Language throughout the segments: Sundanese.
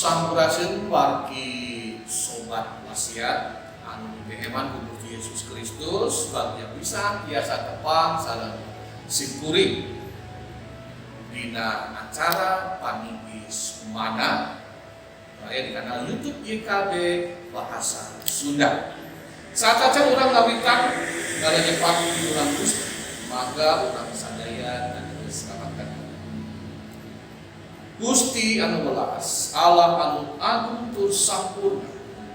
Sampurasun, wargi Sobat Wasiat anu dibeheman ku Gusti Yesus Kristus. Bagja pisan tiasa tepang sareng simkuring dina acara Paninggis Mana aya di kanal YouTube YKB Bahasa Sunda. Sateuacan urang ngawitan ngalenyepan urang Gusti, mangga urang sadaya ngadeus ka. Gusti anu welas, Allah anu agung tur sampurna,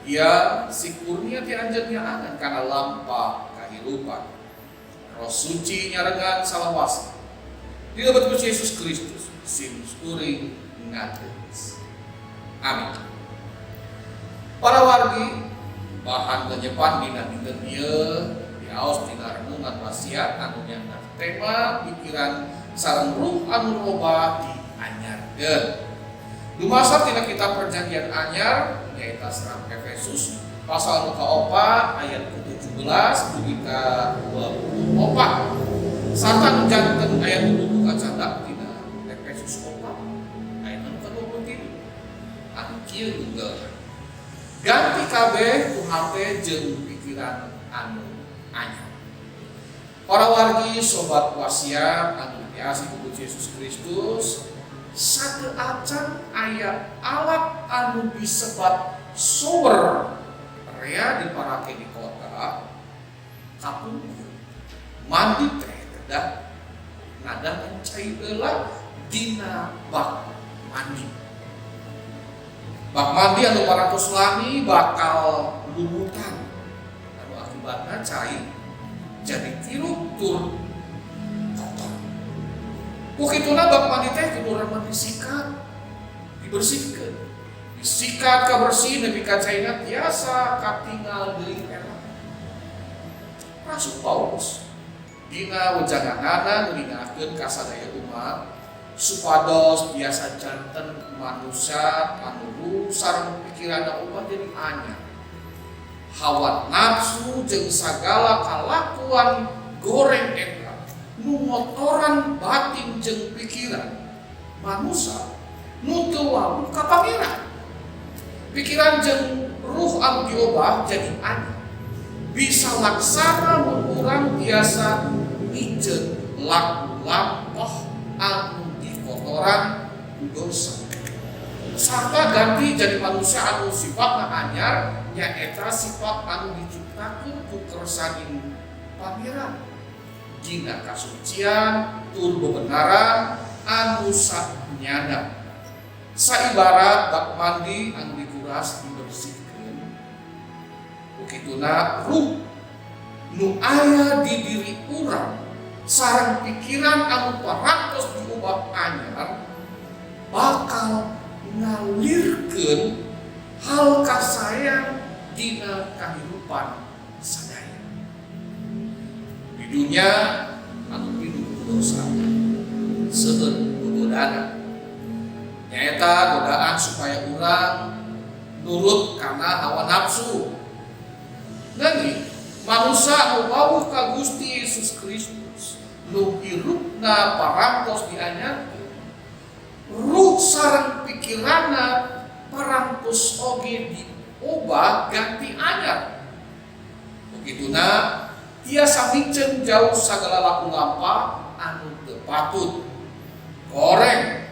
ya si kurnia ti anjeun nyaangan kana lampah kahirupan. Roh Suci nyarengan salawasna. Di lebet Gusti Yesus Kristus, sim kuring ngadeus. Amin. Para wargi, bahan lenyepan dina dinten ieu diaos dina renungan wasiat anu nyandak tema pikiran sareng ruh anu robah dianyarkeun. Dumasar tina Kitab Perjanjian Anyar, nyaeta Serat Efesus pasal nu kaopat ayat ke-17 dugi ka 24. Sarta nu janten ayat nu duka candak tina Efesus 4 ayat nu ka-23 anu kieu tunggalna. Ganti kabeh ku hate jeung pikiran anu anyar. Para wargi Sobat Wasiat anu dipiasih ku Gusti Yesus Kristus, sateuacan aya alat anu disebat shower rea diparake di kota kapungkur, mandi teh kedah ngadangan cai heula dina bak mandi. Bak mandi anu parantos lami bakal lumutan anu akibatna cai jadi tirup tur kotor. Ku kituna bak mandi teh kudu remen disikat, dibersihkeun, disikat kabersih nepi ka caina tiasa katingal deui era. Rasul Paulus dina wejanganana ngelingakeun ka sadaya umat supados tiasa janten manusia anu sareng pikiranna ubah jadi anyar. Hawa nafsu jeung sagala kalakuan goreng eta nu ngotoran batin jeung pikiran manusia nu teu wawuh ka Pangeran. Pikiran jeung ruh anu diobah jadi anyar bisa laksana mun urang tiasa miceun laku lampah anu dikotoran ku dosa sarta ganti jadi manusia anu sifatna anyar, nyaeta sifat anu diciptakeun ku kersaning Pangeran dina kasucian tur bebenaran anu sanyana. Saibarat bak mandi anu dikuras, dibersihkeun, ku kituna ruh nu aya di diri urang sareng pikiran anu parantos diubah anyar bakal ngalirkeun hal kasaean dina kahirupan sadaya. Di dunia anu pinuh ku dosa seueur gogodana, nyaeta godaan supaya urang nurut kana hawa nafsu. Nanging manusia anu wawuh ka Gusti Yesus Kristus, nu hirupna parantos dianyarkeun, ruh sareng pikiranna parantos oge diobah ganti anyar. Begituna tiasa miceun jauh sagala laku lampah anu teu patut, goreng,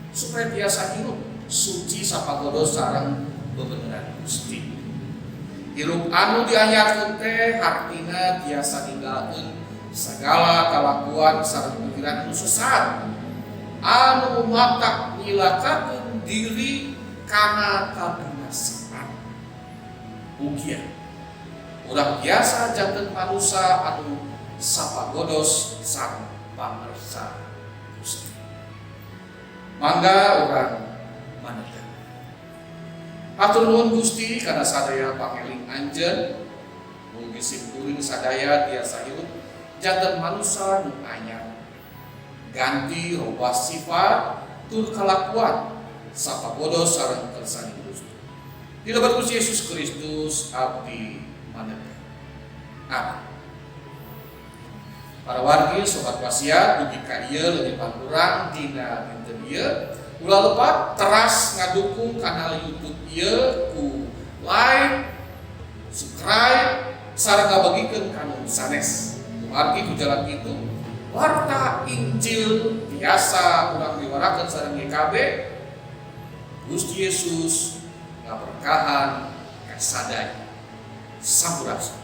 supaya tiasa hirup suci sapagodos sareng bebeneran Gusti. Hirup anu dianyarkeun teh hartina tiasa ninggalkeun sagala kalakuan sareng pikiran anu sesat anu matak nyilakakeun diri kana kabinasaan. Mugia urang tiasa janten manusia anu sapagodos sareng pangersa Gusti. Mangga urang manedep. Hatur nuhun, Gusti, kana sadaya pangeling Anjeun. Mugi simkuring sadaya tiasa hirup janten manusia nu anyar, ganti robah sifat tur kalakuan sapagodos sareng kersaning Gusti. Di lebet Gusti Yesus Kristus abdi manedep. Amin. Para wargi Sobat Wasiat, dugi ka ieu lenyepan urang dina dinten ieu. Ulah lepat teras ngadukung kanal YouTube ieu ku like, subscribe, sareng ngabagikeun ka nu sanes. Kumargi ku jalan kitu warta Injil biasa urang diwarakeun sareng GKB. Gusti Yesus ngaberkahan kasadaya. Sampurasun.